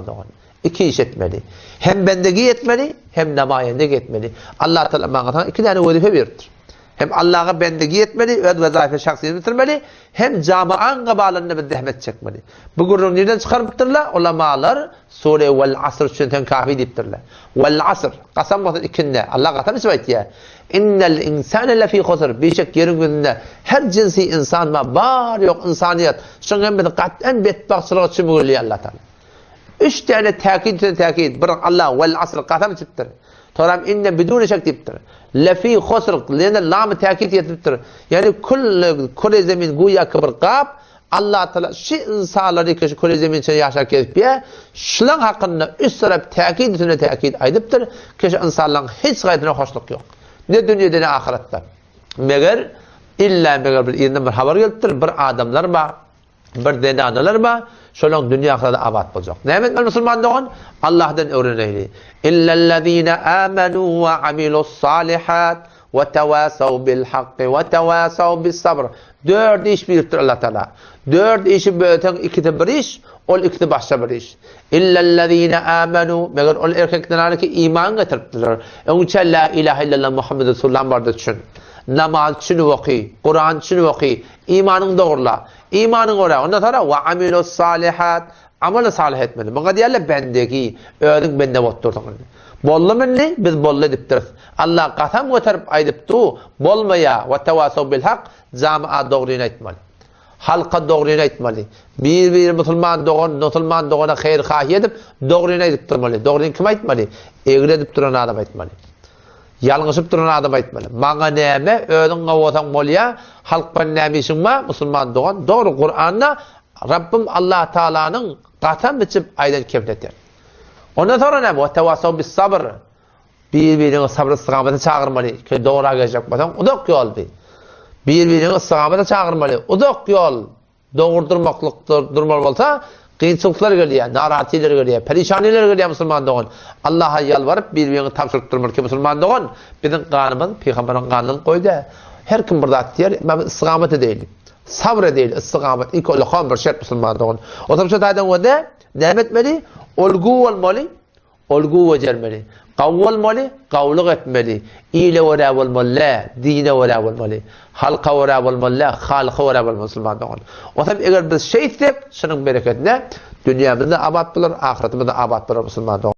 Dogan. Iki iş etmeli. Hem bendegi etmeli, hem namaýendegi etmeli. Allah Taala maňa saňa iki däne wezipe beripdir. Hem Allaha bendegi etmeli, öz wezaýfe şahsyýetini bitirmeli, hem jamaaň gabalynda bir zähmet çekmeli. Bu gürrüňi nirden çykarypdyrlar? Ulamalar Sure Wel Asr üçin sen kafi diýipdirler. Wel Asr, kasam bolsun ikinde. Allah kasam içip aýtýar. Innel insane lefî husr, bişek ýeriň ýüzünde her jinsi ynsan bar, bar ýok ynsanyýet, şoň hemmesi gat'an betbagtçylyga çümügilýär Allah Taala. Üç däne täkid üstüne täkid, bir Allah wel asr kasam içipdir. Soram inne biduni şek diýipdir. Lefî husr, ýene lamy täkid getiripdir. Ýagny külli küre zemin güýä ki bir gap, Allah Taala şu ynsanlary ki şu küre zemin içinde ýaşap gezipýär, şulaň hakynda üç tarap täkid üstüne täkid aýdypdyr ki şu ynsanlaryň hiç haýsyna hoşluk ýok. Ne dünýede ne ahyretde. Meger illa meger bir ýerinden bir habar gelipdir, bir adamlar bar, bir zenanalar bar, şolaň dünýe ahyreti abat boljak. Näme etmeli musulman dogan? Allahdan öwreneýli. Illellezine amenu we amilus salihat We tewasaw bil hakky we tewasaw bis sabr. Dört iş buýrupdyr Allah Taala. Dört işi bölseň ikisi bir iş, ol ikisi başga bir iş. Illellezine amenu, meger ol erkek zenany ki iman getiripdirler. Öňçe la ilahe illallah Muhammed Resulullah bardy düşün. Namaz düşünip oky, Kuran düşünip oky, imanyň dogurla. Imanyň görä, ondan sonra we amilus salihat, amaly salyh etmeli. Muňa diýerler bendegi, özüň bende bolup dursuň indi. Boldumy indi? Biz boldy edipdiris. Allah kasam göterip aýdypdu, bolmaýa, we tewasaw bil hak, jama dogryny aýtmaly. Halka dogryny aýtmaly. Bir-biri musulman dogan, musulman dogana haýyr-haýy edip, dogryny aýdyp durmaly. Dogryny kim aýtmaly? Egri edip duran adam aýtmaly. Ýalňyşyp duran adam aýtmaly. Maňa näme, özüň gowasaň bolýa, halk bilen näme işiň bar, musulman dogan, dogry Kuranda Rabbim Allah Taalanyň kasam içip aýdan kepletýär. Ondan soňra näme? Ve tevasav bis sabr. Bir-biriňi sabr istigamata çagyrmaly. Ki dogra geljek bolsaň, uzak ýol bi. Bir-biriňi istigamata çagyrmaly. Uzak ýol. Dogry durmaklyk durmaly bolsa, kynçylyklar gelýär, narahatlylar gelýär, perişanlylar gelýär musulman dogan. Allaha ýalbaryp bir-biriňi tabşyryp durmaly ki musulman dogan, biziň ganymyz pygamberiň ganyndan goý-da. Her kim bir zat diýer, emma biz istigamat edeýli. Sabr edeýli, istigamat ilki ullakan bir şert musulman dogan. Onsoň şu taýdan görde näme etmeli? Olgu bolmaly, Olgu bejermeli. Gawy bolmaly, gawulyk etmeli. Ile görä bolmaly däl, dine görä bolmaly. Halka görä bolmaly däl, Halyka görä bolmaly musulman dogan. Onsoň eger biz şeýtsek, şunuň berekedine dünýämiz-de abat bolar, ahyretimiz-de abat bolar musulman dogan.